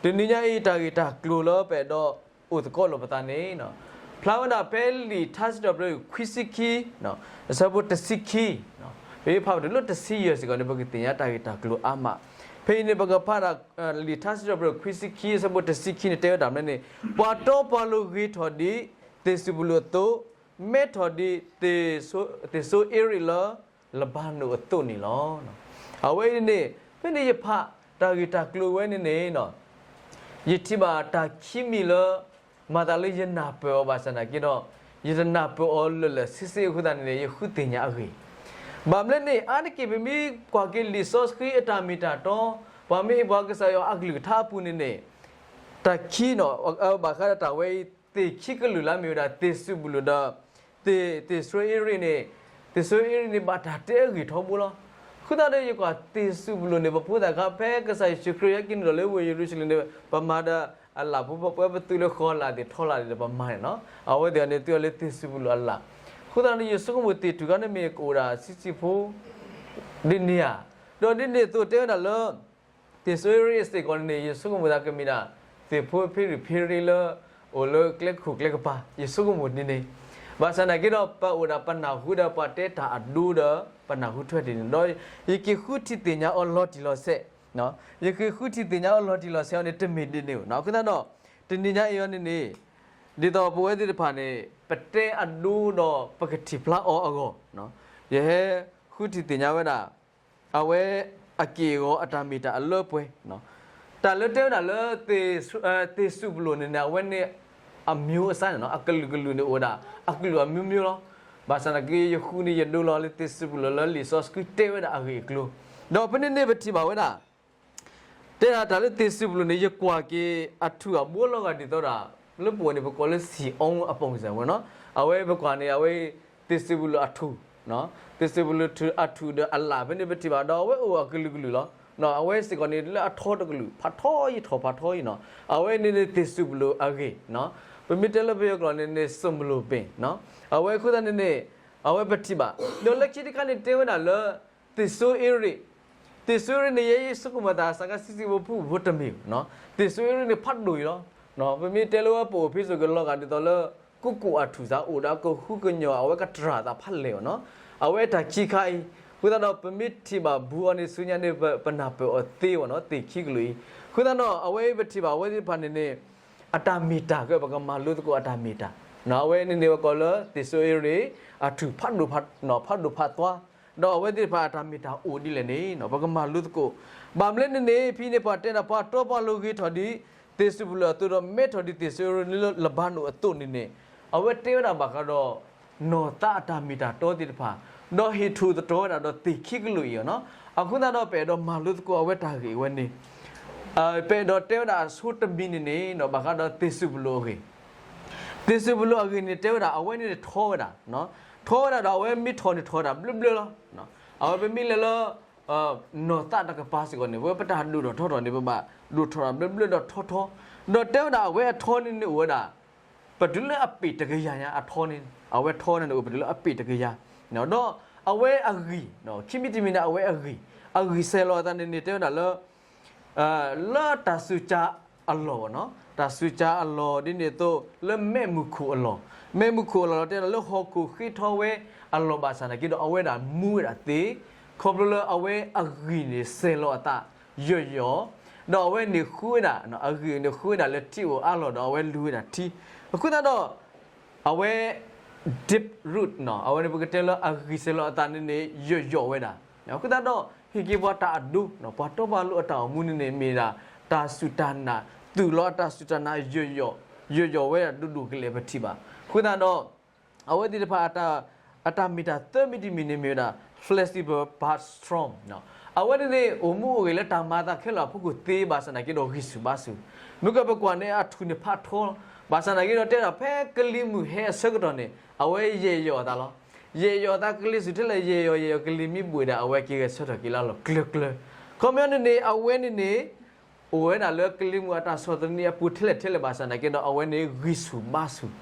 တနံၤညါအံၤ တၢ်ဂ့ၢ်တၢ်ကျိၤလၢပအဲၣ်ဒိးအိၣ်သကိးလိာ်ပသးန့ၣ်, ဖျါဝဲဒၣ်ဖဲလံာ်ထါစံးထီၣ်ပတြၢၤခွံဆံခံ, အဆၢဖိတဆံခံ, ဖဲဖးပတုၤလၢတဆံယဲၢ်စ့ၢ်ကီးန့ၣ် ပကသ့ၣ်ညါတၢ်ဂ့ၢ်တၢ်ကျိၤအါမး. ဖဲအံၤန့ၣ် ပကဖးဒၣ် လံာ်ထါစံးထီၣ်ပတြၢၤခွံဆံခံ အဆၢဖိတဆံခံန့ၣ် တဲဝဲဒၣ်မနုၤန့ၣ်, ပှၤတီပှၤလိၤဂ့ၤထီၣ်ဒံး သ့ၣ်စူၣ်ပလူးအသိး, မဲထီၣ်ဒံး သ့ၣ်စိအ့ရ့းလၢ လဘၤနိၣ်အသိးန့ၣ်လီၤ. အဝဲအံၤန့ၣ် ဖဲန့ၣ်ယဖးတၢ်ဂ့ၢ်တၢ်ကျိၤဝဲန့ၣ်န့ၣ် ယထံၣ်ဘၣ်တၢ်ခံမံၤလၢ မၤသးလၢယနၢ်ပၢၢ်အီၤဘၣ်ဆၣ်သနာ်က့ဒီး ယတနၢ်ပၢၢ်အီၤလၢာ်လၢာ်ဆ့ဆ့အဃိသတးန့ၣ်န့ၣ် ယဃုသ့ၣ်ညါအဂ့ၢ်. ဘၣ်မနုၤလဲၣ်န့ၣ် အါတက့ၢ်ပမ့ၢ်ကွၢ်က့ၤလံာ်စီဆှံအတၢ်မ့ၢ်တၢ်တီ, ပှၤမ့ၢ်ဟ့ၣ်ပှၤကစၢ်ယွၤအကလုၢ်ကထါအပူၤန့ၣ်န့ၣ် တၢ်ခံန့ၣ် ဘၣ်ဃးဒီးတၢ်ဝဲအံၤ သ့ၣ်ခံကလုာ်လၢအမ့ၢ်ဝဲဒၣ် သ့ၣ်စူၣ်ပလူးဒီး သ့ၣ်စိအ့ရ့းန့ၣ်, သ့ၣ်စိအ့ရ့းန့ၣ် ဘၣ်တၢ်တဲအဂ့ၢ်ထီဘိလီၤ. အဃိသတးဒီး ယကွၢ်သ့ၣ်စူၣ်ပလူးန့ၣ် ပဖိသၣ်ခါ ဖဲကစၢ်ယ့ၣ်ၡူးခရံာ်ဟဲက့ၤနုာ်လီၤလၢဝ့ၢ်ယရူၤၡလ့ၣ်န့ၣ် ပမၤဒီးအလၣ်ဖိ ပဝဲပသူလၢဃီၤလၣ်သ့ၣ်ထီလၣ်သ့ၣ်ဒီးပမၤန့ၣ်လီၤ. အဝဲသ့ၣ်န့ၣ် သုဝဲလၢသ့ၣ်စူၣ်ပလူးအလၣ်. အဃိသတးဒီး ယဆိကမိၣ်သ့ၣ်ထူၣ်ခါန့ၣ်မ့ၢ်ကအိၣ်ဒၣ်ဆံးဆံးဖိ ဒ်န့ၣ်ဧါ. ဒီးဒ်န့ၣ်အသိးတဲဝဲဒၣ်လၢ သ့ၣ်စိအ့ရ့းစ့ၢ်ကီးန့ၣ် ယဆိကမိၣ်သးကမ့ၢ်ဒၣ် သ့ၣ်ဖိဖ့ရံၣ်ဖ့ရ့လၢ အိၣ်လၢကျဲခိၣ်ကျဲကပၤ ယဆိကမိၣ်ဒ်န့ၣ်. ဘၣ်ဆၣ်သနာ်က့ဒီး ပအိၣ်ဒၣ်ပနၢ်ဟူဒီးပှၤတဲတၢ်အဒိဒီး ပနၢ်ဟူထွဲဒ်န့ၣ်ဒီး ယက့ၤဃုထံၣ်သ့ၣ်ညါအီၤလီၤတံၢ်လီၤဆဲး, ယက့ၤဃုထံၣ်သ့ၣ်ညါအီၤလီၤတံၢ်လီၤဆဲးအီၤန့ၣ် တမ့ၢ်ဒ်န့ၣ်ဧိၤ. အဃိသတးဒီး တနံၤညါအံၤအီၤန့ၣ်န့ၣ် ဒ်သိးပဝဲသ့ၣ်တဖၣ်န့ၣ် ပတဲအဒိဒီးပကထံၣ်ဖျါအီၤအဂီၢ် ယဟဲဃုထံၣ်သ့ၣ်ညါဝဲဒၣ် အဝဲအက့ၢ်အဂီၤအတၢ်မ့ၢ်တၢ်အလၢပှဲၤ, တၢ်လၢတဲဝဲဒၣ်လၢ သ့ၣ်စူၣ်ပလူးန့ၣ်န့ၣ် အဝဲန့ၣ် အမျိုးအစားန့ၣ် အကလုာ်ကလုာ်န့ၣ်အိၣ်ဝဲဒၣ် အကလုာ်အမျိုးမျိုးလီၤ. ဘၣ်ဆၣ်သနာ်က့ ယဃုန့ၣ်ယဒိလီၤလၢသ့ၣ်စူၣ်ပလူးလၢလံာ်စီဆှံတဲဝဲဒၣ်အဂ့ၢ်အကျိၤ, ဒီးဖဲန့ၣ်န့ၣ်ပထံၣ်ဘၣ်ဝဲဒၣ် တဲဒၣ်တၢ်လၢသ့ၣ်စူၣ်ပလူးန့ၣ် ယကွၢ်က့ၤအထူၣ်အဘိလီၤဂာ်ဒ်သိးဒၣ် လၢပအိၣ်န့ၣ် ပကိးလၢ စံၣ်အိ အပုံစံ ဝဲနီၤ. အဝဲပကွၢ်န့ၣ် အဝဲ သ့ၣ်စူၣ်ပလူးအထူၣ်, သ့ၣ်စူၣ်ပလူးအထူၣ်အတၢ်အလၣ်ဖဲန့ၣ် ပထံၣ်ဘၣ်ဒီး အဝဲအိၣ်အကလုာ်ကလုာ်လီၤ. အဝဲစ့ၢ်ကီးန့ၣ် လၢအထီတကလုာ် ဖးထီယံၤထီၣ်ဖးထီယံၤနီၤ. အဝဲန့ၣ်န့ၣ်သ့ၣ်စူၣ်ပလူးအဂ့ၢ်, ပမ့ၢ်တဲလၢပယီၤကျိာ်န့ၣ်န့ၣ် စူၣ်ပလူးပ့ၣ်, အဝဲအဃိသတးန့ၣ်န့ၣ် အဝဲပထံၣ်ဘၣ် ဒီးလၢခံတခါန့ၣ်တဲဝဲဒၣ်လၢ သ့ၣ်စိအ့ရ့း, သ့ၣ်စိအ့ရ့းန့ၣ် ယဲယဆိကမိၣ်သး စးကါဆံးဆံးဖိဖုၣ်ဖိတမ့ၢ်, သ့ၣ်စိအ့ရ့းန့ၣ် ဖးဒိၣ်အံၤလီၤ. ပမ့ၢ်တဲလၢဝဲပအိၣ်ဖဲစိၤက့ၤလီၤဂာ်ဒ်သိးလၢ ကူကူၣ်အထူၣ်စးအိၣ်ဒီး အကဃုကညီၤ အဝဲကတြၢ်သးဖးလဲၢ်အီၤနီၤ. အဝဲတၢ်ခံခါအံၤ, အဃိသတးဒီး ပမ့ၢ်ထံၣ်ဘၣ်ဘူးအီၤန့ၣ်ဆူညါန့ၣ် ပနၢ်ပၢၢ်အီၤသ့အီၤနီၤ သ့ၣ်ခံကလုာ်အံၤ. အဃိသတးဒီး အဝဲပထံၣ်ဘၣ်အဝဲသ့ၣ်တဖၣ်န့ၣ်န့ၣ် အတၢ်မ့ၢ်တၢ်က ပကမၤလိသကိးအတၢ်မ့ၢ်တၢ်, အဝဲန့ၣ်န့ၣ် ပကိးလၢ သ့ၣ်စိအ့ရ့း အထူၣ်ဖးဒိၣ်ဖး, ဖးဒိၣ်ဖးသွါ, ဒီးအဝဲသ့ၣ်တဖၣ်အတၢ်မ့ၢ်တၢ်အိၣ်ဒ်လဲၣ်န့ၣ် ပကမၤလိသကိး. ဘၣ်မနုၤလဲၣ်န့ၣ်န့ၣ် ဖဲန့ၣ်ပှၤတဲဒၣ် ပှၤတီပှၤလိၤဂ့ၤထီၣ်ဒံး သ့ၣ်စူၣ်ပလူးအသိးဒီး မဲထီၣ်ဒံးသ့ၣ်စိအ့ရ့းလၢလဘၤနိၣ်အသိးန့ၣ်န့ၣ် အဝဲတဲဝဲဒၣ်ဘၣ်ဃးဒီး နီၢ်သးအတၢ်မ့ၢ်တၢ်တီသ့ၣ်တဖၣ်, ဒီးဟ့ၣ်ထူၣ်သတြီၤဝဲဒၣ်ဒီးသ့ၣ်ခံကလုာ်အံၤနီၤ. အဃိသတးဒီး ပအဲၣ်ဒိးမၤလိသကိးအဝဲတၢ်ဂ့ၢ်ဝဲန့ၣ် ပအဲၣ်ဒိးတဲဝဲဒၣ်အဆိတမံၤန့ၣ်န့ၣ် ဘၣ်ဃးဒီးသ့ၣ်စူၣ်ပလူးအဂ့ၢ်, သ့ၣ်စူၣ်ပလူးအဂ့ၢ်န့ၣ် တဲဝဲဒၣ် အဝဲန့ၣ်ထီဝဲဒၣ်, ထီဝဲဒၣ်ဒီး အဝဲမ့ၢ်ထီၣ်န့ၣ်ထီၣ်ဝဲဒၣ်ဘျၢဘျၢလီၤ. အဝဲပမ့ၢ်လဲၤလၢ နီၢ်သးတကပၤစ့ၢ်ကီးန့ၣ် ပဝဲပတၢ်ဒိၣ်ထီၣ်ထီထီၣ်န့ၣ် ပဘၣ်ဒိၣ်ထီၣ်ဒၣ်ဘျၢဘျၢဒီးထီထီ, ဒီးတဲဝဲဒၣ် အဝဲအထီန့ၣ်န့ၣ်အိၣ်ဝဲဒၣ် ပတုၤလၢအပ့ၢ်တကယၤညါအထီန့ၣ်, အဝဲထီန့ၣ်န့ၣ်အိၣ်ပတုၤလၢအပ့ၢ်တကယၤ, ဒီးအဝဲအဂံၢ်, ခံမံၤတမံၤန့ၣ် အဝဲအဂံၢ်, အဂံၢ်ဆဲးလီၤအသးန့ၣ်န့ၣ် တဲဝဲဒၣ်လၢ လၢတၢ်စူၤကၠါအလီၢ်နီၤ, တၢ်စူၤကၠါအလီၢ်ဒ်န့ၣ်အသိး လၢမဲးမုၢ်ခိၣ်အလီၢ်, မဲးမုၢ်ခိၣ်အလီၢ်လီၤ တဲဒၣ်လၢဟီၣ်ခိၣ်ဃ့ထီဝဲအလီၢ်ဘၣ်ဆၣ်သနာ်က့ဒီး အဝဲဒၣ်မူဝဲဒၣ်သ့, ခီဖျိလၢအဝဲအဂံၢ်န့ၣ်ဆဲးလီၤအသး ယိာ်ယိာ်, ဒီးအဝဲန့ၣ်ဃုဝဲဒၣ်, အဂံၢ်န့ၣ်ဃုဝဲဒၣ်လၢထံဧိၤအါလီၢ်ဒီး အဝဲလူၤဝဲဒၣ်ထံ, အဃိသတးဒီး အဝဲ deep root နီၤ, အဝဲန့ၣ်ပကတဲလၢအဂံၢ်ဆဲးလီၤအသးန့ၣ်န့ၣ် ယိာ်ယိာ်ဝဲဒၣ်, အဃိသတးဒီး ဟ့ၣ်က့ၤပှၤတၢ်အဒိ, ပှၤတီပှၤလိၤအတၢ်အိၣ်မူန့ၣ်န့ၣ် မ့ၢ်ဒၣ် တၢ်စူၢ်တၢ်နာ်, သူၣ်လီၤအတၢ်စူၢ်တၢ်နာ် ယိာ်ယိာ်, ယိာ်ယိာ်ဝဲဒၣ်ဒိၣ်ဒိၣ်ကလဲာ်ပထံၣ်ဘၣ်, အဃိသတးဒီး အဝဲသ့ၣ်တဖၣ် အတၢ်မ့ၢ်တၢ်သၢမံၤတမံၤန့ၣ်မ့ၢ်ဝဲဒၣ် flexible but strong, အဝဲန့ၣ်န့ၣ် အိၣ်မူအိၣ်ဂဲၤလၢတၢ်မၤအသးခဲလၢာ်အဖီခိၣ်သ့ဘၣ်ဆၣ်သနာ်က့ဒီး ဂံၢ်ဆူၣ်ဘါဆူၣ်, မ့ၢ်ကပကွၢ်န့ၣ် အထူၣ်န့ၣ်ဖးထီ, ဘၣ်ဆၣ်သနာ်က့ဒီး တဲဒၣ်ဖဲကလံၤမုၢ်ဟဲအဆၢကတီၢ်န့ၣ် အဝဲယဲၢ်ယီၢ်အသးလီၤ, ယဲၢ်ယီၢ်အသး ကလံၤဆူၣ်ထဲလဲၣ် ယဲၢ်ယီၢ်ယဲၢ်ယီၢ် ကလံၤမ့ၢ်ဘှံးဒၣ် အဝဲက့ၤဂဲၤဆၢထၢၣ်က့ၤလၢအလီၢ်ကျၢၤကျၢၤ, ခီပညီန့ၣ်န့ၣ် အဝဲန့ၣ်န့ၣ် အိၣ်ဝဲဒၣ်လၢကလံၤမုၢ်အတၢ်ဆီၣ်သနံးအပူၤထဲလဲၣ်ထဲလဲၣ်ဘၣ်ဆၣ်သနာ်က့ဒီး အဝဲန့ၣ်ဂံၢ်ဆူၣ်ဘါဆူၣ်,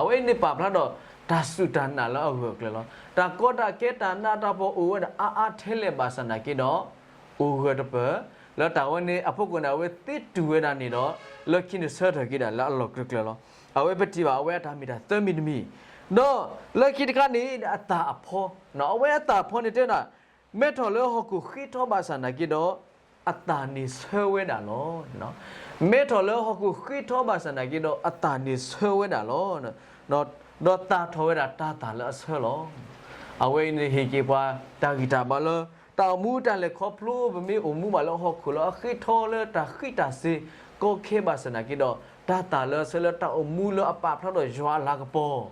အဝဲန့ၣ်ပာ်ဖျါဒီး တၢ်စူၢ်တၢ်နာ်လၢအဂၢၢ်အကျၢၤလီၤ, တၢ်ကီတၢ်ခဲတၢ်နးတၢ်ဖှီၣ်အိၣ်ဝဲဒၣ်အါအါထဲလဲၣ်ဘၣ်ဆၣ်သနာ်က့ဒီး အိၣ်ဂၢၢ်တပၢၢ် လၢတၢ်ဝဲန့ၣ်အဖီခိၣ်န့ၣ် အဝဲသ့တူၢ်ဝဲဒၣ်န့ၣ်ဒီး လၢခံန့ၣ်ဆၢထၢၣ်က့ၤဒၣ်လၢအလီၢ်ကျၢၤကျၢၤလီၤ. အဝဲပထံၣ်ဘၣ်အဝဲအတၢ်မ့ၢ်တၢ်သၢမံၤတမံၤ, ဒီးလၢခံတခါန့ၣ် အသၣ်အဖီ, အဝဲအသၣ်အဖီန့ၣ်တဲဒၣ် မဲထီၣ်လၢဟီၣ်ခိၣ်ဃ့ထီဘၣ်ဆၣ်နာ်က့ဒီး အသၣ်န့ၣ်ဆၢဝဲဒၣ်လီၤ. မဲထီၣ်လၢဟီၣ်ခိၣ်ဃ့ထီဘၣ်ဆၣ်နာ်က့ဒီး အသၣ်န့ၣ်ဆၢဝဲဒၣ်လီၤ. ဒီးသၣ်ထီၣ်ဝဲဒၣ်တၤသၣ်လၢအဆၢလီၤ. အဝဲအံၤန့ၣ်ဟ့ၣ်က့ၤပှၤတၢ်ဂံၢ်တၢ်ဘါလၢ တၢ်အိၣ်မူတၢ်လဲၤခီဖျိ ပမ့ၢ်အိၣ်မူဘၣ်လၢဟီၣ်ခိၣ်လၢအဃ့ထီလၢတၢ်ဃံးတၢ်စ့ၤကီခဲဘၣ်ဆၣ်နာ်က့ဒီး တၤသၣ်လၢအဆၢလၢတၢ်အိၣ်မူလၢအပာ်ဖျါထီၣ်ယွၤအလၤကပီၤ,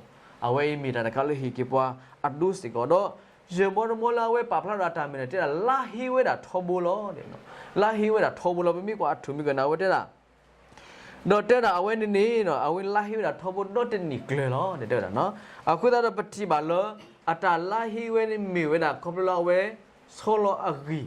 အဝဲအံၤမ့ၢ်တၢ်တခါလၢဟ့ၣ်က့ၤပှၤအဒိစ့ၢ်ကီးဒီး ယဲၢ်ဘီတဘီလၢအဝဲပာ်ဖျါထီၣ်အတၢ်မ့ၢ်န့ၣ် တဲဒၣ်လါဟ့ဝဲဒၣ်ထီဘိလီၤ. လါဟ့ဝဲဒၣ်ထီဘိလီၤ. ပမ့ၢ်ကွၢ်အထူၣ်မ့ၢ်ကန့ၣ် အဝဲတဲဒၣ် ဒီးတဲဒၣ်အဝဲန့ၣ်န့ၣ် အဝဲလါဟ့ဝဲဒၣ်ထီဘိဒီတနံၣ်ကျၢၤလီၤ တဲဝဲဒၣ်. အဃိသတးဒီးပထံၣ်ဘၣ်လၢ အတၢ်လါဟ့ဝဲန့ၣ်မ့ၢ်ဝဲဒၣ်ခီဖျိလၢအဝဲ ဆီလီၤအဂံၢ်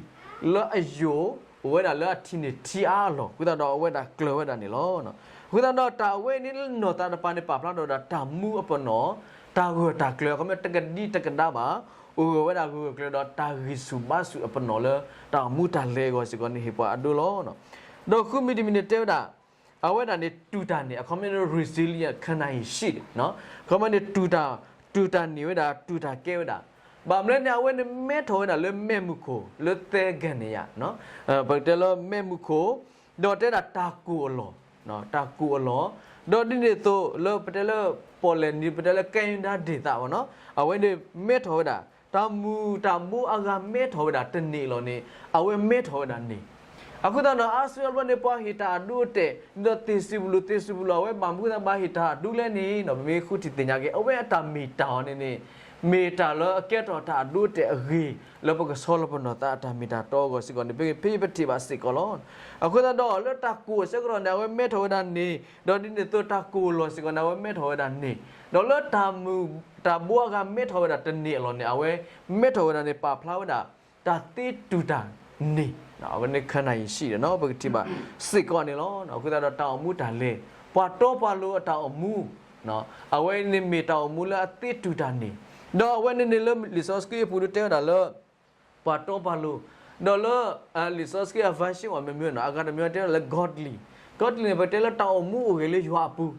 လၢအယိာ်အိၣ်ဝဲဒၣ်လၢအထံၣ်န့ၢ်ထံအါအလီၢ် အဃိသတးဒီးအဝဲဒၣ်ကျၢၤဝဲဒၣ်န့ၣ်လီၤ. အဃိသတးဒီးတၢ်အဝဲန့ၣ်လၢနီၢ်သးတပၤန့ၣ် ပာ်ဖျါထီၣ်ဝဲဒၣ်တၢ်မူအပနီၣ်, တၢ်ဂၢၢ်တၢ်ကျၢၤ အခီပညီတကဒံတကဒါဘၣ်, အိၣ်ဂၢၢ်ဝဲဒၣ်ဂၢၢ်ဂၢၢ်ကျၢၤကျၢၤဒီးတၢ်ဂံၢ်ဆူၣ်ဘါဆူၣ်အပနီၣ်လၢ တၢ်အိၣ်မူတၢ်လဲၤအဂီၢ်စ့ၢ်ကီးန့ၣ်ဟ့ၣ်ပှၤအဒိလီၤ. ဒီးဃုမံၤတမံၤန့ၣ်တဲဝဲဒၣ် အဝဲဒၣ်န့ၣ်တူၢ်တၢ်န့ၢ် အခီပညီ resilience ခနၢ်ဟံၣ်ဆံးန့ၣ် အခီပညီန့ၣ် တူၢ်တၢ်န့ၢ်ဝဲဒၣ် တူၢ်တၢ်ကဲဝဲဒၣ်, ဘၣ်မနုၤလဲၣ်န့ၣ် အဝဲန့ၣ်မဲထီၣ်ဝဲဒၣ်လၢမဲးမုၢ်ခိၣ် လၢသဲကဲန့ၣ်ယါ, ပကတဲလၢမဲးမုၢ်ခိၣ်, ဒီးတဲဒၣ်တၢ်ကိၢ်အလီၢ်, တၢ်ကိၢ်အလီၢ်, ဒီးဒ်န့ၣ်အသိးလၢပတဲလၢ ပီၣ်လဲၣ်နံၤ ပတဲလၢကဲဒါဒ့ၣ်သးဘၣ်နီၤ အဝဲန့ၣ်မဲထီၣ်ဝဲဒၣ်, တၢ်မုၢ်တၢ်ဘိအဂၤမဲထီၣ်ဝဲဒၣ်တန့ၢ်အလီၢ်န့ၣ် အဝဲမဲထီၣ်ဝဲဒၣ်န့ၣ်. အဃိသတးဒီး အါစုအါဘျီန့ၣ် ပှၤဟ့ၣ်တၢ်အဒိအတဲာ် ဒ်သိးသ့ၣ်စူၤပူၤလိာ် သ့ၣ်စူၤပူၤလိာ် အဝဲဘၣ်မနုၤအဃိသတးဘၣ်ဟ့ၣ်တၢ်အဒိလဲၣ်န့ၣ် ပမ့ၢ်ဃုထံၣ်သ့ၣ်ညါက့ၤ အဝဲအတၢ်မ့ၢ်တၢ်အီၤန့ၣ်န့ၣ် မ့ၢ်တၢ်လၢအကဲထီၣ်တၢ်အဒိအတဲာ်အဂ့ၤ လၢပကဆီလီၤပနီၢ်သးအတၢ်မ့ၢ်တၢ်တီအဂီၢ်စ့ၢ်ကီးန့ၣ် ပထံၣ်ဘၣ်စ့ၢ်ကီးလီၤ. အဃိသတးဒီး လၢတၢ်ကိၢ်အဆၢကတီၢ်န့ၣ် အဝဲမဲထီၣ်ဝဲဒၣ်န့ၣ်, ဒီးဒ်န့ၣ်အသိးတၢ်ကိၢ်အလီၢ်စ့ၢ်ကီးန့ၣ် အဝဲမဲထီၣ်ဝဲဒၣ်န့ၣ်, ဒီးလၢတၢ်ဘိအဂၤမဲထီၣ်ဝဲဒၣ်တန့ၢ်အလီၢ်န့ၣ် အဝဲမဲထီၣ်ဝဲဒၣ်န့ၣ် ပာ်ဖျါဝဲဒၣ် တၢ်သ့တူၢ်တၢ်န့ၢ်, အဝဲန့ၣ်ခနၢ်ဟံၣ်ဆံးဒီး ပကထံၣ်ဘၣ်စ့ၢ်ကီးန့ၣ်လီၤ. အဃိသတးဒီးတၢ်အိၣ်မူတၢ်လဲၤ, ပှၤတီပှၤလိၤအတၢ်အိၣ်မူ, အဝဲန့ၣ်မ့ၢ်တၢ်အိၣ်မူလၢအသ့တူၢ်တၢ်န့ၢ်, ဒီးအဝဲန့ၣ်န့ၣ်လၢလံာ်စီဆှံအပူၤဒၣ်တဲဝဲဒၣ်လၢ ပှၤတီပှၤလိၤ, ဒီးလၢ လံာ်စီဆှံအ version အီၤမ့ၢ်မ့ၢ်နီၤ အဂၤတမံၤတဲလၢ godly, godly န့ၣ် ပတဲလၢတၢ်အိၣ်မူအိၣ်ဂ့ၤလၢယွၤအပူၤ,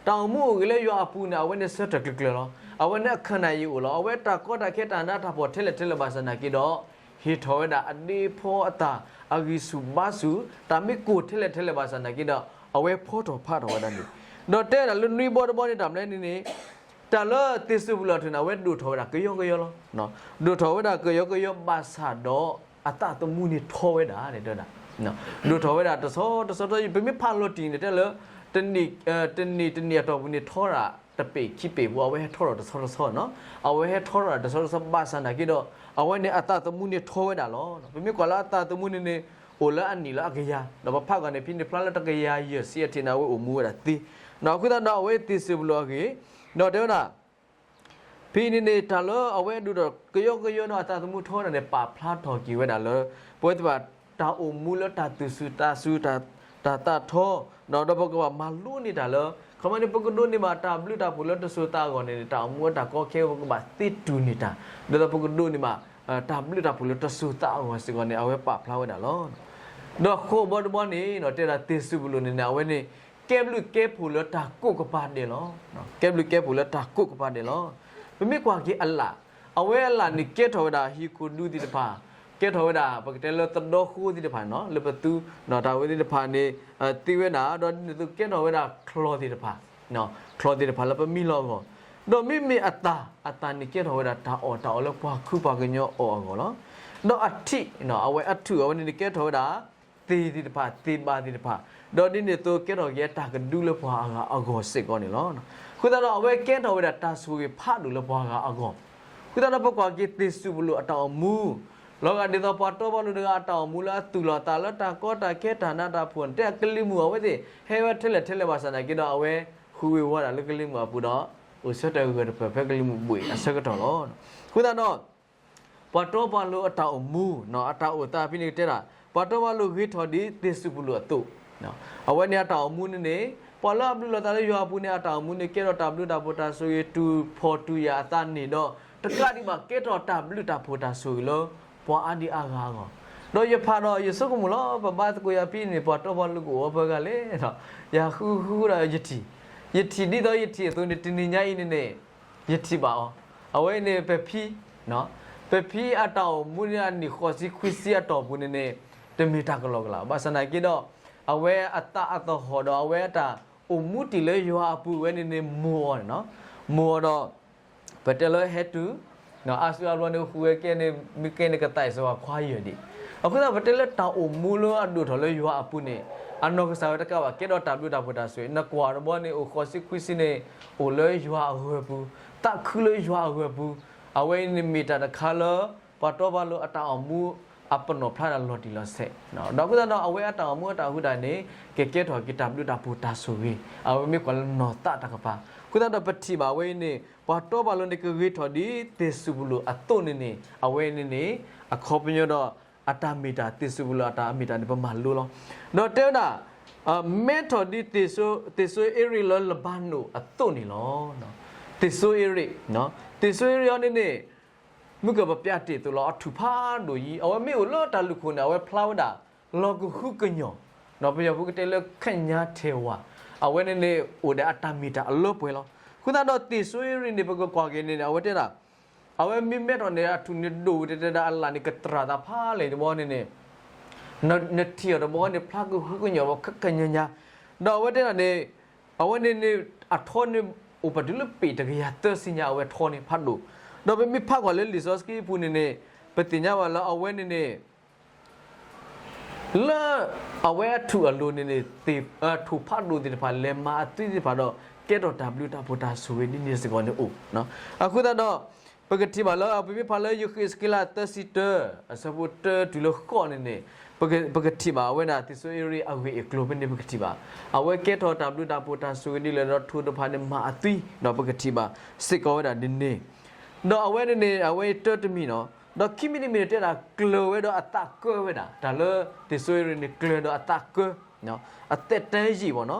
တၢ်အိၣ်မူအိၣ်ဂ့ၤလၢယွၤအပူၤန့ၣ် အဝဲန့ၣ်ဆၢထၢၣ်ကျၢၤကျၢၤလီၤ. အဝဲန့ၣ်အခနၢ်ယံၤအိၣ်လီၤ. အဝဲတၢ်ကီတၢ်ခဲတၢ်နးတၢ်ဖှီၣ်ထဲလဲၣ်ထဲလဲၣ်ဘၣ်ဆၣ်နာ်က့ဒီး ဟ့ၣ်ထီၣ်ဝဲဒၣ်အဒ့ဖီအသၣ် အဂံၢ်ဆူၣ်ဘါဆူၣ်, တၢ်မ့ၢ်ကိၢ်ထဲလဲၣ်ထဲလဲၣ်ဘၣ်ဆၣ်နာ်က့ဒီး အဝဲဖီထီၣ်ဖးထီၣ်ဝဲဒၣ်န့ၣ်, ဒီးတဲဒၣ်လၢနွံဘီတဘီန့ၣ် တၢ်မနုၤန့ၣ်န့ၣ် တၢ်လၢသ့ၣ်စူၤပူၤလိာ်အထူၣ်န့ၣ် အဝဲဒိၣ်ထီၣ်ဝဲဒၣ်ကယီကယီလီၤ. ဒိၣ်ထီၣ်ဝဲဒၣ်ကယီကယီဘၣ်ဆၣ်ဒီး အသးသမူန့ၣ်ထီဝဲဒၣ်, ဒိၣ်ထီၣ်ဝဲဒၣ်တဆီတဆီတဆီ ပမ့ၢ်ဖးလီၤတံၢ်န့ၣ် တဲလၢ တနံၣ်တနံၣ်အတီၢ်ပူၤန့ၣ်ထီဒၣ်တပ့ၢ်ခံပ့ၢ်ပူၤ အဝဲဟဲထီထီၣ်တဆီတဆီနီၤ, အဝဲဟဲထီထီၣ်တဆီတဆီဘၣ်ဆၣ်နာ်က့ဒီး အဝဲန့ၣ်အသးသမူန့ၣ်ထီဝဲဒၣ်လီၤ. ပမ့ၢ်ကွၢ်လၢအသးသမူန့ၣ်န့ၣ် အိၣ်လၢအနံၣ်လၢအကယၤ, ဒီးပဖးကွၢ်န့ၣ် ဖဲန့ၣ်ဖျါလၢတကယၤယဲၢ်ဆံအထံးန့ၣ် အဝဲအိၣ်မူဝဲဒၣ်သ့, အဃိသတးဒီးအဝဲသ့ၣ်စူၤပူၤလိာ်အဂ့ၢ်, ဒီးတဲဝဲဒၣ် ဖဲန့ၣ်န့ၣ် တၢ်လၢအဝဲဒိၣ်ထီၣ်ကယီကယီဒီးအသးသမူထီဝဲဒၣ်န့ၣ် ပာ်ဖျါထီၣ်က့ၤဝဲဒၣ်လၢ ပဝဲသ့ၣ်တဖၣ်တၢ်အိၣ်မူလၢတၢ်သူၣ်စူၤသးစူၤ တၢ်သးထီ, ဒီးပကဘၣ်မၤလိန့ၢ်တၢ်လၢ ခီမ့ၢ်န့ၣ် ပကဒိးန့ၢ်ဘၣ်တၢ်ဘျုးတၢ်ဖှိၣ်လၢတစိၤသးအဂီၢ်န့ၣ် တၢ်အိၣ်မူတၢ်ကီခဲ ပကဘၣ်သ့တူၢ်န့ၢ်တၢ်, ဒီးပကဒိးန့ၢ်ဘၣ် တၢ်ဘျုးတၢ်ဖှိၣ်လၢတစိၤသးအဂီၢ်စ့ၢ်ကီးန့ၣ် အဝဲပာ်ဖျါဝဲဒၣ်လီၤ. ဒီးဃိးဘီတဘီန့ၣ် တဲဒၣ်သ့ၣ်စူၤပူၤလိာ်န့ၣ်န့ၣ် အဝဲန့ၣ် ကဲဘျုးကဲဖှိၣ်လၢတၢ်ကိးကပၤဒဲးလီၤ. ကဲဘျုးကဲဖှိၣ်လၢတၢ်ကိးကပၤဒဲးလီၤ. ပမ့ၢ်ကွၢ်က့ၤအလၣ်, အဝဲအလၣ်န့ၣ်ကဲထီၣ်ဝဲဒၣ်ဟံၣ်ခိၣ်ဒူသ့ၣ်တဖၣ်, ကဲထီၣ်ဝဲဒၣ် ပကတဲလၢသဒီဃိသ့ၣ်တဖၣ်န့ၣ် လၢပသူ တၢ်ဝဲသ့ၣ်တဖၣ်န့ၣ် သ့ဝဲဒၣ်, ဒီးဒ်န့ၣ်အသိးကဲထီၣ်ဝဲဒၣ်ချီၣ်သ့ၣ်တဖၣ်, ချီၣ်သ့ၣ်တဖၣ်လၢပမံလီၤအဂီၢ်, ဒီးမ့မ့ၢ်အသၣ်, အသၣ်န့ၣ်ကဲထီၣ်ဝဲဒၣ် တၢ်အီၣ်တၢ်အီလၢပှၤခုပှၤကညီအီၣ်အဂီၢ်လီၤ. ဒီးအထံး, အဝဲအထူၣ်အဝဲန့ၣ်န့ၣ်ကဲထီၣ်ဝဲဒၣ် သ့ၣ်သ့ၣ်တဖၣ် သ့ၣ်ဘၣ်သ့ၣ်တဖၣ်, ဒီးဒ်န့ၣ်အသိးကဲထီၣ်က့ၤတၢ်ကဒုလၢပှၤအဂၤအဂီၢ်စ့ၢ်ကီးန့ၣ်လီၤ. အဃိသတးဒီး အဝဲကဲထီၣ်ဝဲဒၣ်တၢ်ဆိၣ်ဂ့ၤဖးဒိၣ်လၢပှၤဂၤအဂီၢ်, အဃိသတးဒီး ပကွၢ်က့ၤသ့ၣ်စူၤပူၤလိာ်အတၢ်အိၣ်မူ, လီၤဂာ်ဒ်သိးပှၤတီပှၤလိၤတဂၤအတၢ်အိၣ်မူလၢအသူၣ်လီၤသးလၢတၢ်ကီတၢ်ခဲတၢ်နးတၢ်ဖှီၣ်န့ၣ် တဲအကလံၤမုၢ်အဝဲသ့ၣ် ဟဲဝဲထဲလဲၣ်ထဲလဲၣ်ဘၣ်ဆၣ်နာ်က့ဒီး အဝဲဃုဝ့ၤဝီၤဒၣ်လၢကလံၤမုၢ်အပူၤဒီး အိၣ်ဆၢထၢၣ်ဂၢၢ်တဖျၢၣ်ဖဲကလံၤမုၢ်ဘှံးအဆၢကတီၢ်လီၤ. အဃိသတးဒီး ပှၤတီပှၤလိၤအတၢ်အိၣ်မူ, အတၢ်အိၣ်သးဖဲန့ၣ်ကတဲဒၣ် ပှၤတီပှၤလိၤဂ့ၤထီၣ်ဒ်သ့ၣ်စူၤပူၤလိာ်အသိး, အဝဲန့ၣ်အတၢ်အိၣ်မူန့ၣ်န့ၣ် ပှၤလၢအဘျုးလီၤသးလၢယွၤအပူၤန့ၣ် အတၢ်အိၣ်မူန့ၣ် ကဲထီၣ်တၢ်ဘျုးတၢ်ဖှိၣ်တၢ်ဆိၣ်ဂ့ၤ တူၢ်ဖှီၣ်တူၢ်ယာ်အသးန့ၣ်ဒီး တကးဒံးဘၣ်ကဲထီၣ်တၢ်ဘျုးတၢ်ဖှိၣ်တၢ်ဆိၣ်ဂ့ၤလၢ ပှၤအါဒံအါဂၤအဂီၢ်, ဒီးယဖးဒီးယဆိကမိၣ်လီၤ, ပဘါသကိးယၤဖဲန့ၣ် ပှၤတီပှၤလိၤကအိၣ်အီၤပှဲၤဂၤလဲၣ်. ယဃုဃုဒီးယထံၣ်, ယထံၣ်ဒ်သိးယထံၣ်အသိးန့ၣ် တနံၤညါအံၤန့ၣ်န့ၣ် ယထံၣ်ဘၣ်အီၤ, အဝဲအံၤန့ၣ် ပဖံ, ပဖံအတၢ်အိၣ်မူန့ၣ် အနံၣ်ဃိးဆံခွံဆံအတီၢ်ပူၤန့ၣ်န့ၣ် တမ့ၢ်တၢ်ကလီကလီ, ဘၣ်ဆၣ်သနာ်က့ဒီး အဝဲအသးအသဟီၣ်ဒီးအဝဲအတၢ်အိၣ်မူတ့ၢ်လၢယွၤအပူၤဝဲန့ၣ်န့ၣ် မိၢ်အီၤန့ၣ်, မိၢ်အီၤဒီး ပတဲလၢဟဲတုၤ အါစုအါဘျီန့ၣ် ဃုဝဲကဲန့ၣ် မ့ၢ်ကဲန့ၣ် ကသးအံၤစ့ၢ်ကီးခွါယဲၢ်ဒံး. အဃိသတး ပတဲလၢတၢ်အိၣ်မူလၢအဒိၣ်ထီၣ်လၢယွၤအပူၤန့ၣ် အနီၢ်ကစၢ်ဝဲတကးဘၣ် ကဲထီၣ်တၢ်ဘျုးတၢ်ဖှိၣ်တၢ်ဆိၣ်ဂ့ၤ, နကွၢ်တဘျီန့ၣ် အိၣ်ဃိးဆံခွံဆံန့ၣ် အိၣ်လၢယွၤအဂၢၤပူၤ, သးခုလၢယွၤအဂၢၤပူၤ, အဝဲအံၤန့ၣ်မ့ၢ်တၢ်တခါလၢ ပှၤတီပှၤလိၤအတၢ်အိၣ်မူ အပနီၣ်ဖျါတၢ်လီၤတံၢ်လီၤဆဲး, ဒီးအဃိသတးဒီး အဝဲအတၢ်အိၣ်မူအတၢ်ဟူးတၢ်န့ၣ် ကကဲထီၣ်က့ၤတၢ်ဘျုးတၢ်ဖှိၣ်တၢ်ဆိၣ်ဂ့ၤ, အဝဲမ့ၢ်ကွၢ်လၢနီၢ်သးတၢ်ကပၤ, အဃိသတးဒီးပထံၣ်ဘၣ်အဝဲအံၤန့ၣ် ပှၤတီပှၤလိၤန့ၣ် ကဂ့ၤထီၣ်ဒ်သ့ၣ်စူၤပူၤလိာ်အသိးန့ၣ်န့ၣ် အဝဲန့ၣ်န့ၣ် အခီပညီဒီး အတၢ်မ့ၢ်တၢ် သ့ၣ်စူၤပူၤလိာ်အတၢ်မ့ၢ်တၢ်န့ၣ် ပမၤလိလီၤ. ဒီးတဲဝဲဒၣ် မဲထီၣ်ဒ်သ့ၣ်စိအ့ရ့ၣ်လၢလဘၤနိၣ်အသိးန့ၣ်လီၤ. သ့ၣ်စိအ့ရ့ၣ်, သ့ၣ်စိအ့ရ့ၣ်အံၤန့ၣ်န့ၣ် မုၢ်ကပပျးတ့ၢ်သိးလီၤ အထူၣ်ဖးဒိၣ်အံၤ အဝဲမ့ၢ်အိၣ်လၢတၢ်လူၢ်ခိၣ်န့ၣ် အဝဲဖျါဝဲဒၣ် လီၤကဟုကညီၢ်, ပယီၤဖိကတဲလၢ ခညါထဲဝါ, အဝဲန့ၣ်န့ၣ် အိၣ်ဒီးအတၢ်မ့ၢ်တၢ်အလၢပှဲၤလီၤ. အဃိသတးဒီးသ့ၣ်စိအ့ရ့ၣ်န့ၣ် ပကကွၢ်က့ၤန့ၣ် အဝဲတဲဒၣ် အဝဲမ့ၢ်မဲထီၣ်န့ၣ် အထူၣ်န့ၣ်ဒိၣ်ဝဲတဲတဲဒၣ် အလၣ်န့ၣ်ကတြၢ်သးဖးလဲၣ်တဘျီန့ၣ်န့ၣ် နထံၣ်အီၤတဘျီန့ၣ် ဖျါကဟုကညီၢ်ဘၣ် ခညါညါ, ဒီးအဝဲတဲဒၣ်န့ၣ် အဝဲန့ၣ်န့ၣ် အထီန့ၣ် အိၣ်ပတုၤလၢပ့ၣ်တကယၤသၢဆံညါ အဝဲထီန့ၣ်ဖးဒိၣ်, ဒီးပမ့ၢ်ဖးကွၢ်လၢလံာ်စီဆှံအပူၤန့ၣ်န့ၣ် ပသ့ၣ်ညါဘၣ်လၢအဝဲန့ၣ်န့ၣ် လၢ အဝဲအထူၣ်အလိၤန့ၣ်န့ၣ် ထူၣ်ဖးဒိၣ်သ့ၣ်တဖၣ် လဲၤမၤအသွံသ့ၣ်တဖၣ်ဒီး ကဲထီၣ်တၢ်ဘျုးတၢ်ဖှိၣ်တၢ်ဆိၣ်ဂ့ၤဒ်န့ၣ်စ့ၢ်ကီးန့ၣ်အိၣ်, အဃိသတးဒီး ပကထံၣ်ဘၣ်လၢ ပမ့ၢ်ဖးလၢယဃ့းစက့လးသၢဆံတၢ အဆၢဖိတၢတုၤလၢဃိးန့ၣ်န့ၣ် ပကထံၣ်ဘၣ်အဝဲဒၣ်သ့ၣ်စိအ့ရ့ၣ်အဂ့ၢ်အကျိၤဖဲန့ၣ် ပကထံၣ်ဘၣ် အဝဲကဲထီၣ်တၢ်ဘျုးတၢ်ဖှိၣ်တၢ်ဆိၣ်ဂ့ၤဒ်လဲၣ်ဒီး ထူၣ်တဖၣ်န့ၣ်မၤအသွံ ဒီးပကထံၣ်ဘၣ်စ့ၢ်ကီးဝဲဒၣ်ဒ်န့ၣ်, ဒီးအဝဲန့ၣ်န့ၣ် အဝဲတၢတမံၤနီၤ, ဒီးခံမံၤတမံၤန့ၣ် တဲဒၣ်ကျၢၤဝဲဒီးအသးကၢဝဲဒၣ် တၢ်လၢသ့ၣ်စိအ့ရ့ၣ်န့ၣ် ကျၢၤဒီးအသးကၢ အသက်တမ်းယံာ်ဘၣ်နီၤ,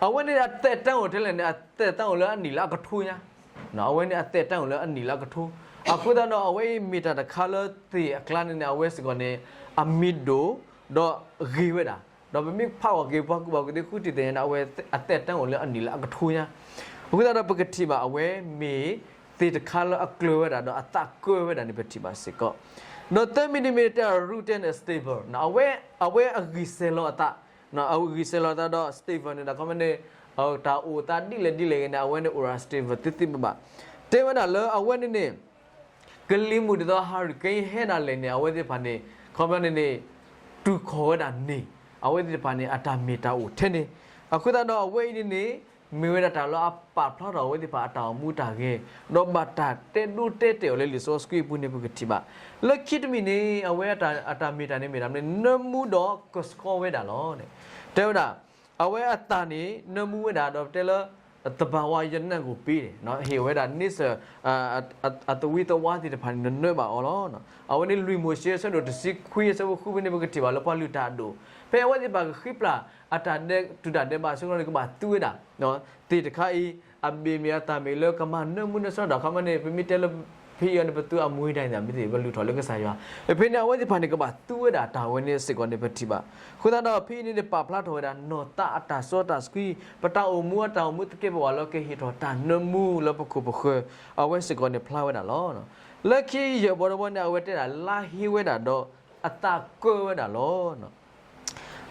အဝဲန့ၣ်အသက်တမ်းအိၣ်ထဲလဲၣ်န့ၣ် အသက်တမ်းအိၣ်လၢအနံၣ်လၢအကထိညါ, အဝဲန့ၣ်အသက်တမ်းအိၣ်လၢအနံၣ်လၢအကထိ, အဃိသတးဒီး အဝဲအံၤမ့ၢ်တၢ်တခါလၢသ့ၣ်အကျါန့ၣ်န့ၣ် အဝဲစ့ၢ်ကီးန့ၣ် အမံၤဒိၣ် ဒီးဂ့ၤဝဲဒၣ်, ဒီးပမ့ၢ်ဖးအီၤက့ၤ ပှၤကူၣ်ဘၣ်ကူၣ်သ့ဃုထံၣ်သ့ၣ်ညါန့ၣ် အဝဲအသက်တမ်းအိၣ်လၢအနံၣ်လၢအကထိညါ, အဃိသတးဒီး ပကထံၣ်ဘၣ်အဝဲမ့ၢ်သ့ၣ်တခါလၢအကျၢၤဝဲဒၣ် ဒီးအသးကၢဝဲဒၣ်န့ၣ် ပထံၣ်ဘၣ်စ့ၢ်ကီး, ဒီးသၢမံၤတမံၤန့ၣ် တဲ root and stable အဝဲအဂံၢ်စဲၤလီၤအသး, အဂံၢ်စဲၤလီၤအသးဒီး stable န့ၣ်ဒီး ခီမန့ၣ် တၢ်အိၣ်သးဒ်လဲၣ်ဒ်လဲၣ်ဂ့ၤန့ၣ် အဝဲန့ၣ်အိၣ်ရၣ် stable သ့သ့ဘၣ်ဘၣ်, တဲဝဲဒၣ်လၢအဝဲန့ၣ်န့ၣ် ကလံၤမုၢ်ဒ်သိး hurricane ဟဲဒၣ်လဲာ်န့ၣ် အဝဲသ့ၣ်တဖၣ်န့ၣ် ခီပညီန့ၣ်န့ၣ် တူၢ်ခီၣ်ဝဲဒၣ်န့ၣ် အဝဲသ့ၣ်တဖၣ်န့ၣ် အတၢ်မ့ၢ်တၢ်အိၣ်ထဲန့ၣ်, အဃိသတးဒီး အဝဲအံၤန့ၣ်န့ၣ် မ့ၢ်ဝဲဒၣ်တၢ်လၢအပာ်ဖျါထီၣ်အဝဲသ့ၣ်တဖၣ်အတၢ်အိၣ်မူတၢ်ဂဲၤ, ဒီးဘၣ်တၢ်တဲဒိတဲတဲာ်အီၤလၢလံာ်စီဆှံအပူၤန့ၣ် ပကထံၣ်ဘၣ်, လၢခံတမံၤန့ၣ် အဝဲအတၢ်မ့ၢ်တၢ်န့ၣ်မ့ၢ်တၢ်မနုၤ နၢမူဒီးကဆှီဝဲဒၣ်လီၤ, တဲဝဲဒၣ် အဝဲအသးန့ၣ် နၢမူဝဲဒၣ်ဒီးပတဲလၢ သဘာဝရနံ့ကိုပေးန့ၣ် ဟ့ၣ်ဝဲဒၣ်န့ဆၢၣ် အသဝံသဝါသ့ၣ်တဖၣ်န့ၣ် နနၢဘၣ်အီၤလီၤ. အဝဲန့ၣ်လွံၢ်မိၤၡ့ အဆၢဒိၣ်တဆံခွံ အဆၢဖိဃုဖဲန့ၣ် ပကထံၣ်ဘၣ်လၢပှၤလုၢ်တၢ်အဒိၣ် ဖဲအဝဲသ့ၣ်တဖၣ်ကဃံပျၢ် အတၢ်ဒဲးတူၢ်တၢ်ဒဲးဘးအဆၢကတီၢ်န့ၣ် ကဘၣ်သူဝဲဒၣ် သ့ၣ်တခါအံၤ အဘ့ၣ်မ့ၢ်အသၣ်မ့ၢ်လၢကမၤနၢမူနၢဆှီဒီး ခီမန့ၣ် ပမ့ၢ်တဲလၢ ဖဲအံၤန့ၣ် ပသူအမူဒါန့ၣ် မ့ၢ်သ့ၣ်ပလုၢ်ထီၣ်လၢကစၢ်ယွၤ ဖဲန့ၣ် အဝဲသ့ၣ်တဖၣ်န့ၣ် ကဘၣ်သူဝဲဒၣ်တၢ်ဝဲန့ၣ်စ့ၢ်ကီးန့ၣ် ပထံၣ်ဘၣ်. အဃိသတးဒီး ဖဲအံၤန့ၣ် ပာ်ဖျါထီၣ်ဝဲဒၣ် နီၢ်သးအတၢ်စီတၢ်ဆှံ ပတၢ်အိၣ်မူအတၢ်အိၣ်မူသကဲးပဝးလၢကဟ့ၣ်ထီၣ်တၢ်နၢမူလၢပခိၣ်ပဃၢၤ အဝဲစ့ၢ်ကီးန့ၣ် ဖျါဝဲဒၣ်လီၤ. လၢခံယဲၢ်ဘီတဘီန့ၣ် အဝဲတဲဒၣ် လါဟ့ဝဲဒၣ်ဒီး အသးကၢဝဲဒၣ်လီၤ.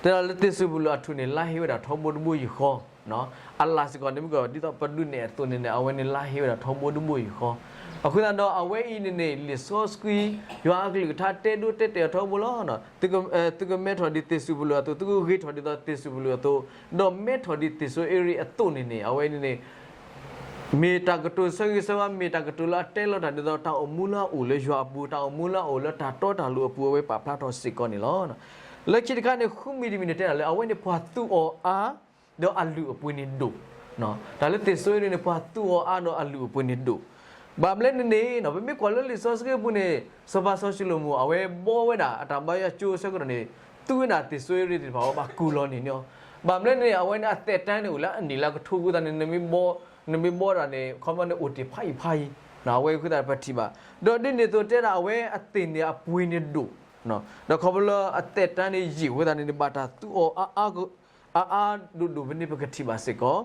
တဲဒၣ်လၢသ့ၣ်စူၤပူၤလိာ်အထူၣ်န့ၣ် လါဟ့ဝဲဒၣ်ထီဘိတဘိယူၢ်ဃီ, အလၣ်စ့ၢ်ကီးန့ၣ် မ့ၢ်ကဒ်သိးပဒုးနဲၣ်အသိးန့ၣ်န့ၣ် အဝဲန့ၣ်လါဟ့ဝဲဒၣ်ထီဘိတဘိယူၢ်ဃီ. အဃိသတးဒီး အဝဲအံၤန့ၣ်န့ၣ် လံာ်စီဆှံ ယွၤအကလုၢ်ကထါတဲဒိတဲတဲာ်အီၤထီဘိလီၤ. သုကမဲထီၣ်ဒ်သ့ၣ်စူၤပူၤလိာ်အသိး, သုကဂ့ၤထီၣ်ဒ်သိးသ့ၣ်စူၤပူၤလိာ်အသိး, ဒီးမဲထီၣ်ဒ်သ့ၣ်စိၤအ့ရ့းအသိးန့ၣ်န့ၣ် အဝဲန့ၣ်န့ၣ် မ့ၢ်တၢ်ကတိၤဆၢဂ့ၤဆၢဝါ, မ့ၢ်တၢ်ကတိၤလၢအတဲလီၤတၢ်ဒ်သိး တၢ်အိၣ်မူလၢအအိၣ်လၢယွၤအပူၤ, တၢ်အိၣ်မူလၢအအိၣ်လၢတၢ်တီတၢ်လိၤအပူၤ အဝဲပာ်ဖျါထီၣ်စ့ၢ်ကီးန့ၣ်လီၤ. လၢခံတခါန့ၣ် ဃုမံၤတမံၤန့ၣ် တဲဒၣ်လၢ အဝဲန့ၣ်ပှၤသူအီၤအါ ဒီးအလုၢ်အပှ့ၤန့ၣ်ဒိၣ်. တၢ်လၢသ့ၣ်စိၤအ့ရ့းန့ၣ် ပှၤသူအီၤအါဒီးအလုၢ်အပှ့ၤန့ၣ်ဒိၣ်. ဘၣ်မနုၤလဲၣ်န့ၣ်န့ၣ် ပမ့ၢ်ကွၢ်လၢလံာ်စီဆှံအပူၤန့ၣ် စီၤပၤစီၤၡလိၤမိၣ် အဝဲဘီဝဲဒၣ်အတၢ်ဘါယွၤကၠိအဆၢကတီၢ်န့ၣ် သူဝဲဒၣ်သ့ၣ်စိၤအ့ရ့းသ့ၣ်တဖၣ် အဝဲဘၣ်ကူၣ်လီၤန့ၢ်န့ၢ်အီၤ. ဘၣ်မနုၤလဲၣ်န့ၣ် အဝဲန့ၣ်အသက်တမ်းန့ၣ် အိၣ်လၢအနံၣ်လၢအကထိအဃိသတးန့ၣ် နမ့ၢ်ဘီတၢ်န့ၣ် ခီမန့ၣ်အိၣ်တ့ၢ်ဖးယံၤဖးယံၤ အဝဲအဃိသတးပထံၣ်ဘၣ်. ဒီးဒ်န့ၣ်အသိးတဲဒၣ် အဝဲအသ့ၣ်န့ၣ်အပှ့ၤန့ၣ်ဒိၣ် ဒီးခီဖျိလၢအသက်တမ်းန့ၣ်ယံာ်ဝဲသတးန့ၣ်န့ၣ် ဘၣ်တၢ်သူအီၤအါအါဒိၣ်ဒိၣ်ဖဲန့ၣ် ပကထံၣ်ဘၣ်စ့ၢ်ကီး,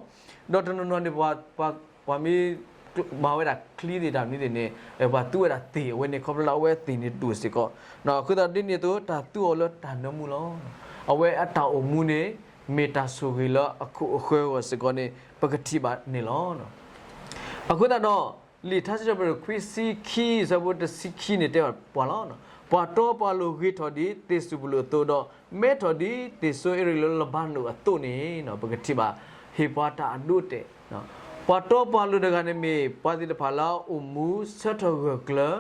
ဒီးတနီၤနီၤန့ၣ် ပှၤမ့ၢ် မၤဝဲဒၣ်ချံသ့ၣ်တၢ်မနုၤသ့ၣ်န့ၣ် ပှၤသူဝဲဒၣ်သ့ၣ်အဝဲန့ၣ် ခီဖျိလၢအဝဲသ့ၣ်န့ၣ်ဒိၣ်စ့ၢ်ကီး, အဃိသတးဒ်န့ၣ်အသိး တၢ်သူအီၤလၢတၢ်နၢမူလီၤ. အဝဲအတၢ်အိၣ်မူန့ၣ် မ့ၢ်တၢ်ဆိၣ်ဂ့ၤလၢအခိၣ်အဃၢၤအဂီၢ်စ့ၢ်ကီးန့ၣ် ပကထံၣ်ဘၣ်န့ၣ်လီၤ. အဃိသတးဒီး လံာ်ထါစံးထီၣ်ပတြၢၤခွံဆံခံ ဆၢဖိတဆံခံန့ၣ်တဲဘၣ်ပှၤလီၤ. ပှၤတီပှၤလိၤဂ့ၤထီၣ်ဒ်သ့ၣ်စူၤပလိၣ်အသိးဒီး မဲထီၣ်ဒ်သ့ၣ်စိအ့ရ့ၣ်လၢလဘၤနိၣ်အသိးန့ၣ် ပကထံၣ်ဘၣ် ဟ့ၣ်ပှၤတၢ်အဒိအတဲာ်, ပှၤတီပှၤလိၤတဂၤန့ၣ်မ့ၢ်ပှၤသ့ၣ်တဖၣ်လၢအအိၣ်မူဆၢထၢၣ်ဂၢၢ်ကျၢၤ,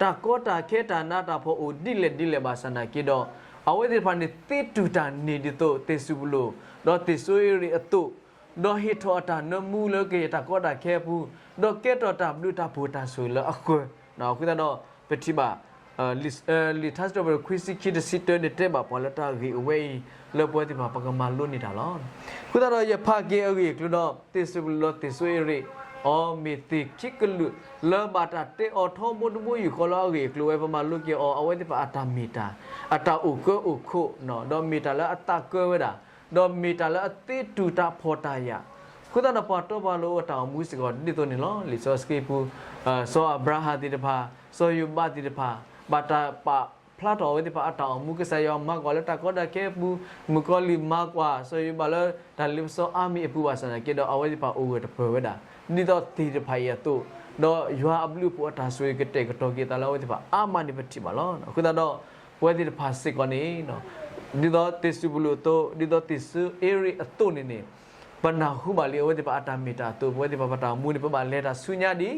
တၢ်ကီတၢ်ခဲတၢ်နးတၢ်ဖှီၣ်အိၣ်ဒ်လဲၣ်ဒ်လဲၣ်ဘၣ်ဆၣ်နာ်က့ဒီး အဝဲသ့ၣ်တဖၣ်န့ၣ်သ့တူၢ်တၢ်န့ၢ်ဒ်သိးသ့ၣ်စူၤပလိၣ် ဒီးသ့ၣ်စိအ့ရ့ၣ်အသိး ဒီးဟ့ၣ်ထီၣ်အတၢ်နၢမူလၢကယဲၢ်တၢ်ကီတၢ်ခဲအပူၤ, ဒီးကဲထီၣ်တၢ်ဘျုးတၢ်ဖှိၣ်တၢ်ဆိၣ်ဂ့ၤလၢအဃၢၤ, အဃိသတးဒီး ပထံၣ်ဘၣ် လံာ်ထါစံးထီၣ်ပတြၢၤခွံဆံခံတဆံတၢန့ၣ်တဲဘၣ်ပှၤလၢတၢ်ဂ့ၢ်အဝဲအံၤ လၢပဝဲသ့ၣ်တဖၣ်ပကမၤလိန့ၢ်တၢ်လီၤ. အဃိသတးဒီးယဖးက့ၤအဂ့ၢ်အကျိၤဒီး သ့ၣ်စူၤပလိၣ်ဒီးသ့ၣ်စိအ့ရ့ၣ် အီၤမ့ၢ်သ့ၣ်ခံကလုာ် လၢဘၣ်တၢ်တဲအီၤထီဘိတဘိယူၢ်ဃီလၢအဂ့ၢ်အကျိၤဝဲ ပမၤလိက့ၤအီၤ အဝဲသ့ၣ်တဖၣ်အတၢ်မ့ၢ်တၢ် အတၢ်အိၣ်ကၢအိၣ်ခိး ဒီးမ့ၢ်တၢ်လၢအသးကၢဝဲဒၣ် ဒီးမ့ၢ်တၢ်လၢအသ့တူၢ်တၢ်ဖှီၣ်တၢ်ယာ်, အဃိသတးဒီးပှၤတီပှၤလိၤအတၢ်အိၣ်မူစ့ၢ်ကီးဒ်သိးန့ၣ်လီၤ. လံာ်စီဆှံပူၤ စီၤအၤဘြၤဟၣ်သ့ၣ်တဖၣ် စီၤယိၤဘးသ့ၣ်တဖၣ် ဘၣ်တၢ်ပာ်ဖျါထီၣ်အဝဲသ့ၣ်တဖၣ်အတၢ်အိၣ်မူ ကစၢ်ယွၤမၤကွၢ်လၢတၢ်ကီတၢ်ခဲအပူၤ, မုၣ်ကီၤလံၢ်မၤကွၢ် စီၤယိၤဘးလၢတၢ်လ့ပစီအါမံၤအပူၤဘၣ်ဆၣ်နာ်က့ဒီး အဝဲသ့ၣ်တဖၣ်အိၣ်ဂၢၢ်တပၢၢ်ဝဲဒၣ် ဒ်သိးသ့ၣ်တဖၣ်အံၤအသိး, ဒီးယွၤအဘျုးအဖှိၣ်အတၢ်ဆိၣ်ဂ့ၤကတဲာ်ကတီၤက့ၤအသးလၢအဝဲသ့ၣ်တဖၣ်အါမးန့ၣ်ပထံၣ်ဘၣ်လီၤ. အဃိသတးဒီး ပဝဲသ့ၣ်တဖၣ်စ့ၢ်ကီးန့ၣ် ဒ်သိးသ့ၣ်စူၤပလိၣ်အသိး, ဒ်သိးသ့ၣ်စိအ့ရ့ၣ်အသိးန့ၣ်န့ၣ် ပနၢ်ဟူဘၣ်လံအဝဲသ့ၣ်တဖၣ်အတၢ်မ့ၢ်တၢ်အသိး, ပဝဲသ့ၣ်တဖၣ်ပတၢ်အိၣ်မူန့ၣ် ပဘၣ်လဲၤတၢ်ဆူညါဒံး,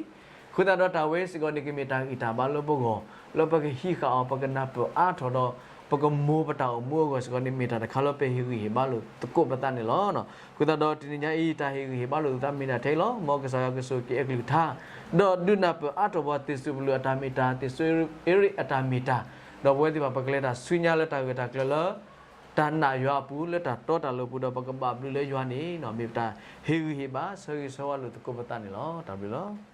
အဃိသတးဒီးတၢ်ဝဲစ့ၢ်ကီးန့ၣ် ကမ့ၢ်တၢ်ဂံၢ်တၢ်ဘါလၢပဂီၢ်, လၢပကဟံးဃာ်အီၤ ပကနၢ်ပၢၢ်အါထီၣ်ဒီး ပကမိၢ်ပတၢ်အိၣ်မူအဂီၢ်စ့ၢ်ကီးန့ၣ် မ့ၢ်တၢ်တခါလၢပဟ့ၣ်ဂံၢ်ဟ့ၣ်ဘါလိာ်သကိးပသးန့ၣ်လီၤ. အဃိသတးဒီးတနံၤညါအံၤ တၢ်ဟ့ၣ်ဂံၢ်ဟ့ၣ်ဘါလိာ်သးမ့ၢ်ဒၣ်ထဲအံၤလီၤ. မ်ကစၢ်ယွၤကဆိၣ်ဂ့ၤက့ၤအကလုၢ်ကထါ ဒီးဒုးနၢ်ပၢၢ်အါထီၣ်ပှၤသ့ၣ်စူၤပလိၣ်အတၢ်မ့ၢ်တၢ်, သ့ၣ်စိအ့ရ့ၣ်အတၢ်မ့ၢ်တၢ်, ဒီးပဝဲသ့ၣ်တဖၣ်ပကလဲၤတၢ်ဆူညါလၢတၢ်ဂၢၢ်တၢ်ကျၢၤလၢ တၢ်နာ်ယွၤအပူၤ လၢတၢ်တီတၢ်လိၤအပူၤ ဒီးပကဘၣ်ဘျုးလၢယွၤန့ၣ် မ့ၢ်ပတၢ်ဟ့ၣ်ဂံၢ်ဟ့ၣ်ဘါ ဆၢဂ့ၤဆၢဝါလိာ်သကိးပသးန့ၣ်လီၤ. တၢ်ဘျုးလီၤ.